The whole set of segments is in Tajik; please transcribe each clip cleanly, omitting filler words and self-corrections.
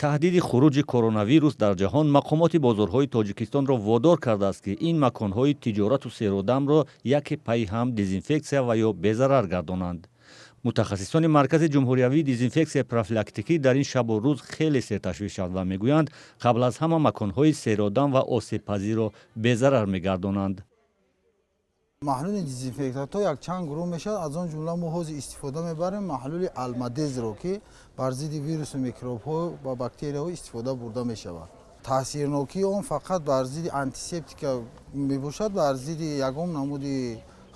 Таҳдиди хуруҷи коронавирус дар ҷаҳон мақомоти бозорҳои Тоҷикистонро водор кардааст, ки ин маконҳои тиҷорату серодамро яке пайи ҳам дезинфексия ва ё безарар гардонанд. Мутахассисони Маркази ҷумҳуриявии дезинфексияи профилактикӣ дар ин шабу рӯз хеле серташвишанд ва мегӯянд, қабл аз ҳама маконҳои серодам ва осебпазирро безарар мегардонанд. Маҳлули дезинфектантҳо якчанд гурӯҳ мешавад. Аз он ҷумла мо ҳозир истифода мебарем маҳлули Алмадезро, ки бар зидди вирусу микробҳо ва бактерияҳо истифода бурда мешавад. Таъсирнокии он фақат бар зидди антисептика мебошад, бар зидди ягон намуди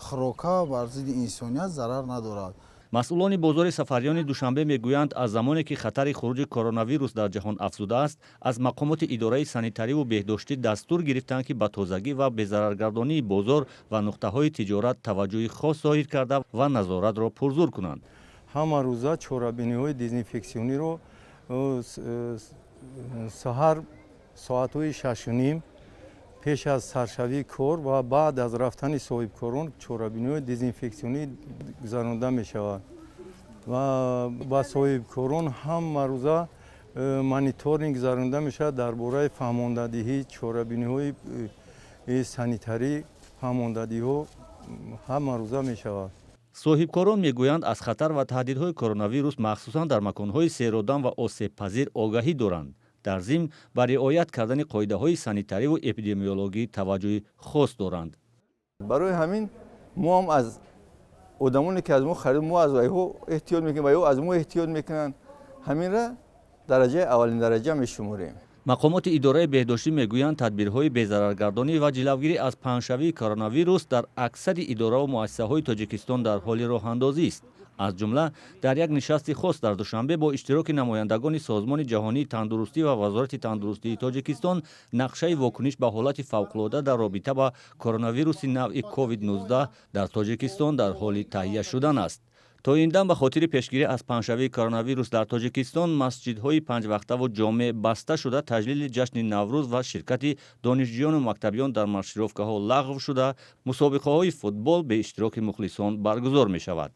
хӯрока, бар зидди инсоният зарар надорад. Масъулони бозори Сафариёни Душанбе мегӯянд, аз замоне ки хатари хуруҷи коронавирус дар ҷаҳон афзудааст, аз мақомоти идораи санитариву беҳдоштӣ дастур гирифтанд, ки ба тозагӣ ва безараргардонии бозор ва нуқтаҳои тиҷорат таваҷҷӯҳи хос зоҳир карда ва назоратро пурзур кунанд. Ҳама рӯза чорабиниҳои дезинфексиониро саҳар соатҳои 6:30 пеш аз саршавии кор ва баъд аз рафтани соҳибкорон чорабиниҳои дезинфексионӣ гузаронда мешавад ва ба соҳибкорон ҳамарӯза мониторинг гузаронда мешавад дар бораи фаҳмондадиҳӣ, чорабиниҳои санитарӣ фаҳмондадиҳо ҳамарӯза мешавад. Соҳибкорон мегӯянд, аз хатар ва таҳдидҳои коронавирус, махсусан дар маконҳои серодам ва осебпазир, огаҳӣ доранд. Дар зимн, ба риоят кардани қоидаҳои санитариву эпидемиологӣ таваҷҷӯҳи хос доранд. Барои ҳамин мо ҳам аз одамоне, ки аз мо харид, мо аз вайҳо эҳтиёт мекунем ва ё аз мо эҳтиёт мекунанд. Ҳаминра дараҷаи аввалин дараҷа мешуморем. Мақомоти идораи беҳдоштӣ мегӯянд, тадбирҳои безараргардонӣ ва ҷилавгирӣ аз паҳншавии коронавирус дар аксари идораву муассисаҳои Тоҷикистон дар ҳоли роҳандозист. Аз ҷумла, дар як нишасти хос дар Душанбе бо иштироки намояндагони Созмони ҷаҳонии тандурустӣ ва Вазорати тандурустии Тоҷикистон нақшаи вокуниш ба ҳолати фавқулода дар робита ба коронавируси навъи COVID-19 дар Тоҷикистон дар ҳоли таҳия шудан аст. То ин дам ба хотири пешгирӣ аз паҳншавии коронавирус дар Тоҷикистон масҷидҳои панҷвақтаву ҷомеъ баста шуда, таҷлили ҷашни Наврӯз ва ширкати донишҷӯёну мактабиён дар маршировкаҳо лағв шуда, мусобиқаҳои футбол бе иштироки мухлисон баргузор мешавад.